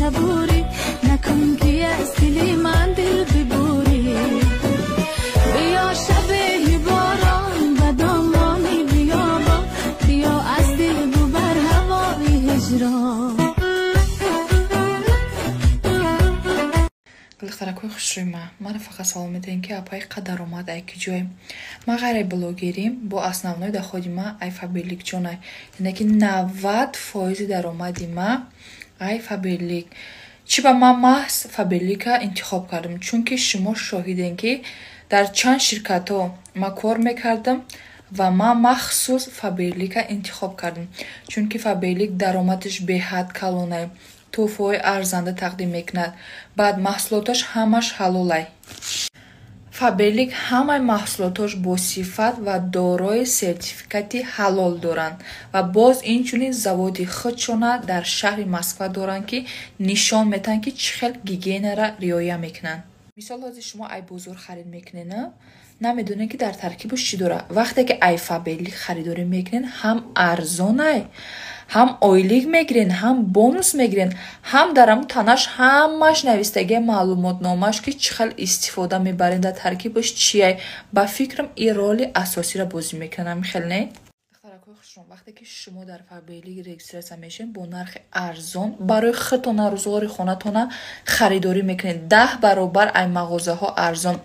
صبوری نکن که از دل من دل ببوری بیا شب باران و دامانی بیابان بیا از دل ببر هوای هجران. Духтаракҳои хушрӯи ман, маро фақат савол медиҳем, ки апай қад даромад ай ки ҷоем. Ман ғайри блогерим, бо основной доходи ман ай Фаберлик ҷонай. Яъне ки 90% даромади ман ай Фаберлик. Чӣ ба ман маҳз Фаберлика интихоб кардам? Чунки шумо шоҳидем, ки дар чанд ширкатҳо ман кор мекардам ва ман махсус Фаберлика интихоб кардам. Чунки Фаберлик даромадаш беҳад калонай, тӯҳфаҳои арзанда тақдим мекунад, баъд маҳсулоташ ҳамаш ҳалолай. Фаберлик ҳамаи маҳсулотош бо сифат ва дорои сертификати ҳалол доранд ва боз инчунин заводи худшона дар шаҳри Москва доранд, ки нишон метаҳанд, ки чӣ хел гигиенара риоя мекунанд. Мисол, ҳозир шумо ай бозор харид мекунед, намедонед, ки дар таркибаш чӣ дорад. Вақте ки ай Фаберлик харидорӣ мекунед, ҳам арзонай, ҳам ойлик мегирен, ҳам бонус мегирен, ҳам дар ҳамун танаш ҳамаш навистагии маълумотномааш, ки чӣ хел истифода мебарем, дар таркибаш чиай. Ба фикрам, ин роли асосиро бозӣ мекунад, ҳамин хел не? Духтаракҳои хушрӯ, вақте ки шумо дар Фаберлик регистрация мешавед, бо нархи арзон барои худтона, рӯзғори хонатона харидорӣ мекунед, 10 баробар ай мағозаҳо арзон.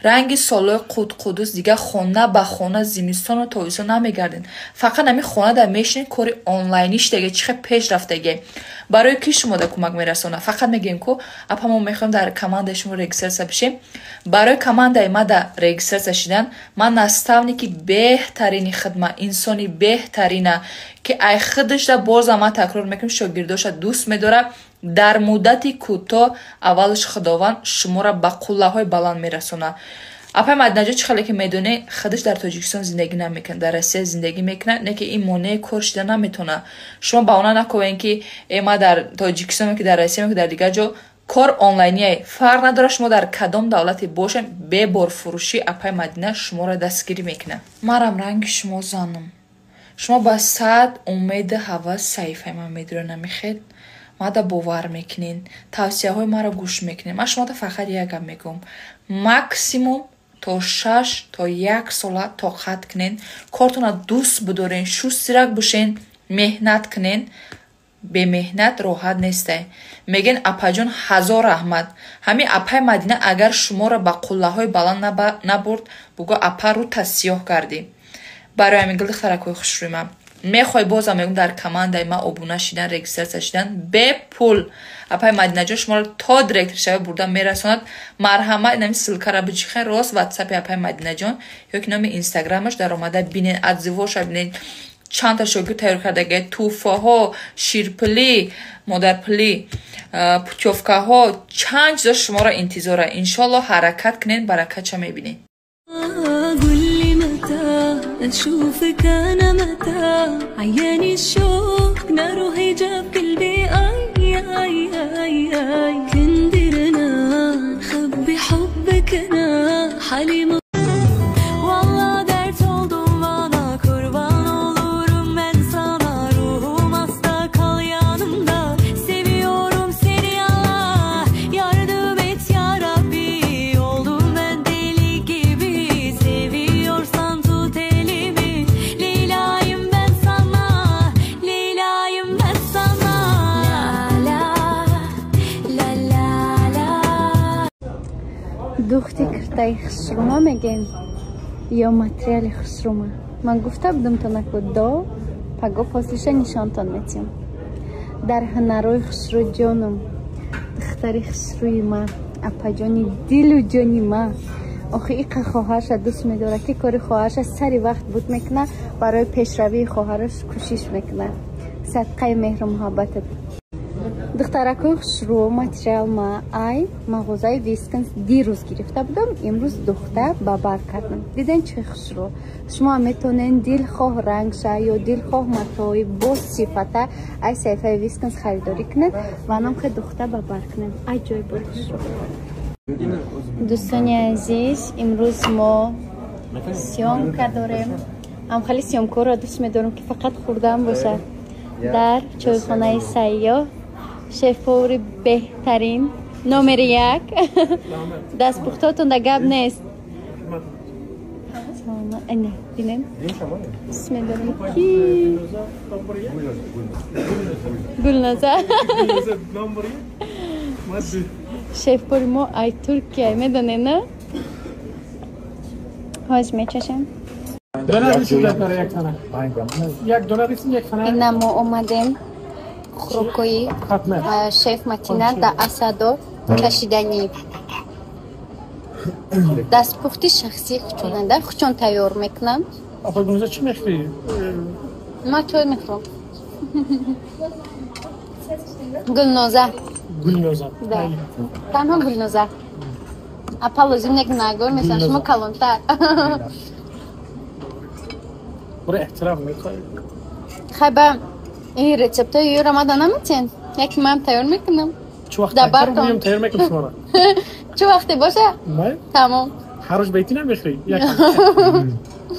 Ранги солҳои қудқудус дига хона ба хона зимистону тобистон намегардед, фақат ҳамин хонада мешинед, кори онлайниш дега чӣ хел пеш рафтаге. Барои ки шумода кӯмак мерасонад? Фақат мегӯем ку апа, мо мехоҳем дар командаи шумо регистрация бишем. Барои командаи мада регистрация шидан, ман наставники беҳтарини хидмат, инсони беҳтарина, ки ай худашда, бозам ман такрор мекунам, шогирдоша дӯст медорад. Дар муддати кӯтоҳ аввалаш Худованд шуморо ба қуллаҳои баланд мерасонад. Апай Мадинаҷон, чӣ хеле ки медонед, худаш дар Тоҷикистон зиндагӣ намекунад, дар Россия зиндагӣ мекунад. Не ки ин монеи кор шида наметавонад. Шумо баҳона накунед, ки э, ман дар Тоҷикистон, ки дар Россия, ки дар дигар ҷо. Кор онлайние, фарқ надорад шумо дар кадом давлате бошед, беборфурӯшӣ апай Мадина шуморо дастгирӣ мекунад. Марам ранги шумо занам. Шумо ба сад умеду ҳавас саҳифаи ман медоред, намехед мада бовар мекунед, тавсияҳои маро гӯш мекунед. Ман шумода фақат як гап мегӯям: максимум то 6 то як сола тоқат кунед, кортона дӯст бидорен, шустирак бошен, меҳнат кунен. Бемеҳнат роҳат нестай. Мегӯен: «Апаҷон, ҳазор раҳмат». Ҳамин апаи Мадина агар шуморо ба қуллаҳои баланд набурд, бугӯ: «Апа, рӯта сиёҳ кардӣ». Барои ҳамин, гулдухтаракҳои хушрӯи ман, мехоҳӣ, бозам мегӯм, дар командаи ман обуна шидан, регистрация шидан бепул, апаи Мадинаҷон шуморо то директор шава бурда мерасонад. Марҳамат, инами ссылкара бичихен, рост ватсапи апаи Мадинаҷон ё ки номи инстаграмаш даромада бинен, отзывоша бинен, чандта шогирд тайёр кардагия, тӯҳфаҳо, ширпулӣ, модарпулӣ, путёвкаҳо, чанд чизо шуморо интизора. Иншолло, ҳаракат кунед, баракатша мебинед. قل لي متى اشوفك انا، متى عياني الشوق ناره هجاب قلبي، اي اي اي اي كندرنا نخبي حبك انا حالي. Vallahi dert oldun bana, kurban olurum ben sana, ruhum hasta, kal yanımda, seviyorum seni, Allah yardım et ya Rabbi, oldum ben deli gibi, seviyorsan tut elimi, Leyla'yım ben sana, Leyla'yım ben sana, la la la la la. Духти киртаи хушрӯма мегем ё материали хушрӯма. Ман гуфта будам то наку до паго посиша нишонтон метиҳам. Дар ҳунарҳои хушрӯ, ҷонум, духтари хушрӯи ма, апаҷони дилу ҷони ма. Охи иқа хоҳарша дӯст медорад, ки кори хоҳарша сари вақт буд мекунад, барои пешравии хоҳараш кӯшиш мекунад. Садқаи меҳру муҳаббатат. Духтаракҳои хушрӯ, материал ма ай мағозаи Вискинс дирӯз гирифта будам, имрӯз духта ба бар кардам. Диден, чӣ хушрӯ? Шумо ҳам метавонед дилхоҳ рангша ё дилхоҳ матои бо сифата ай саҳифаи Вискинс харидорӣ кунед ва намхе духта ба бар кунед. Аҷоибот хушрӯ. Дӯстони азиз, имрӯз мо съёмка дорем. Ам хеле съёмкаро дӯст медорам, ки фақат хӯрдан бошад. Дар чойхонаи Сайёҳ. Шеф-повари беҳтарин, номери як. Дастпухтотон да гап нест. Ина, бинем. Дӯст медорам ки Гулноза. Шеф-повари мо ай Туркия, медонед, на? Ҳоз мечашем. Ина мо омадем хӯрокҳои шеф Матина да Асадо кашиданӣ. Дастпухти шахсии хучонанда, хучон тайёр мекунам. Апа Гулноза, чӣ мехӯрӣ? Ман чой мехӯрам. Гулноза. Гулноза. Да. Танҳо Гулноза. Апа лозим не, гунаҳгор мешавам, шумо калонтар. Бура эҳтиром мехоҳӣ. Хай ба ин рецептҳои ёро мада наметиҳен? Яке ман тайёр мекунам. Чӣ вақт меем тайёр мекунам шуморо? Чӣ вақте боша? Тамом. Ҳар рӯз бейтӣ намехӯрӣ?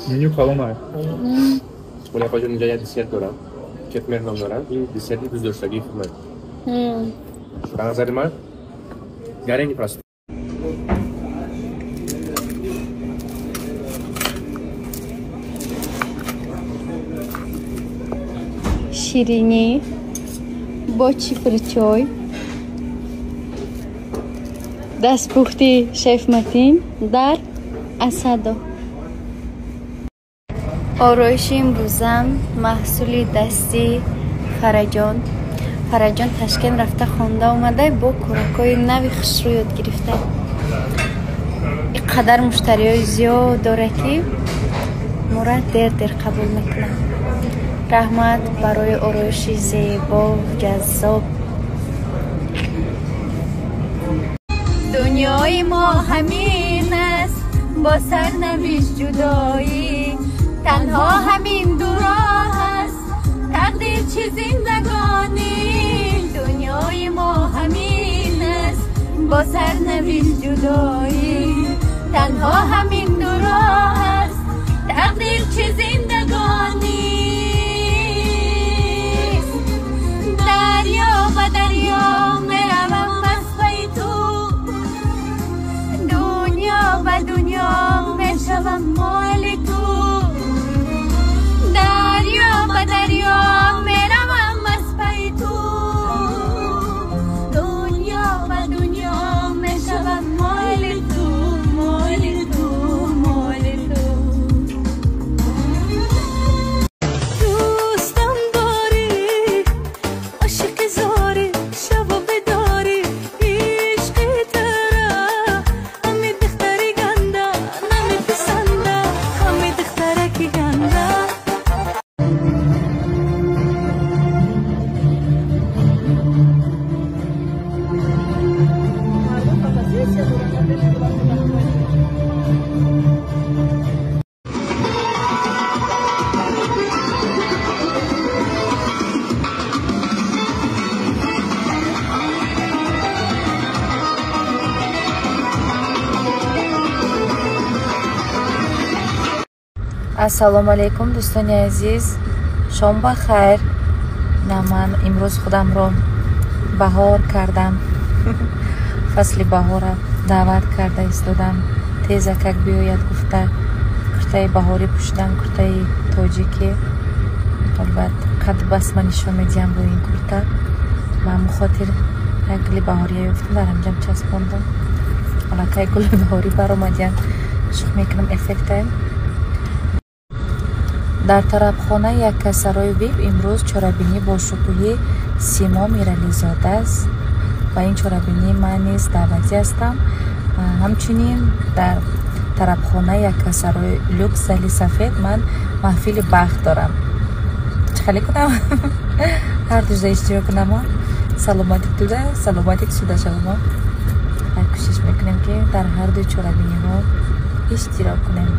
Меню калон. Вале апа ҷон, инҷа як десерт дорам. Кетмер ном дорам. Ин десерти дӯстдоштагии худ ман. Ба назари ман гарени просто. Ширинӣ бо чифрчой, дастпухти шеф Матин дар Асадо. Ороиши имрӯзам маҳсули дасти Фараҷон. Фараҷон Ташкент рафта хонда омада, бо кӯракҳои нави хушрӯ ёд гирифта. Ин қадар муштариҳои зиёд дорад, ки моро дер-дер қабул мекунад. Раҳмат барои ороиши зебо ҷаззоб. Дунёи мо ҳамин аст, бо сарнавишт ҷудоӣ. Танҳо ҳамин ду роҳ аст, тақдир чи зиндагонӣ. Дунёи мо ҳамин аст, бо сарнавишт ҷудоӣ. Танҳо ҳамин ду роҳ аст, тақдир чи зиндагонӣ. Дарё ба дарё меравам аз пайи ту, дунё ба дунё мешавам моли ту. Дарё ба дарё меравам аз пайи ту, дунё ба дунё мешавам моли ту, моли ту, моли ту. Дӯстам дорӣ, ошиқи зорӣ, шабо бедорӣ, ишқи тара. Ҳами духтари ганда намеписанда, ҳами духтараки ганда. Ассалому алайкум, дӯстони азиз, шом ба хайр. На, ман имрӯз худамро баҳор кардам. Фасли баҳора даъват карда истодам. Тезакак биёяд гуфта куртаи баҳорӣ пӯшидам, куртаи тоҷикӣ. Баъд қад басма нишон медиҳам бо ин курта. Ба ҳамон хотир як гули баҳория ёфтам, дар ҳамҷам часпондам. Аллакай гули баҳорӣ баромадиян. Шух мекунам эффектаем. Дар тарабхонаи Яккасарои вип имрӯз чорабинӣ бо шукӯҳи Симо Мирализода аст. Ба ин чорабинӣ ман низ даъватӣ ҳастам. Ҳамчунин дар тарабхонаи Яккасарои люкс зали сафед ман маҳфили бахт дорам. Чӣ хеле кунам? Ҳар дужда иштирок кунам. Саломатик туда, саломатик суда шавам. Кӯшиш мекунем, ки дар ҳар ду чорабиниҳо иштирок кунем.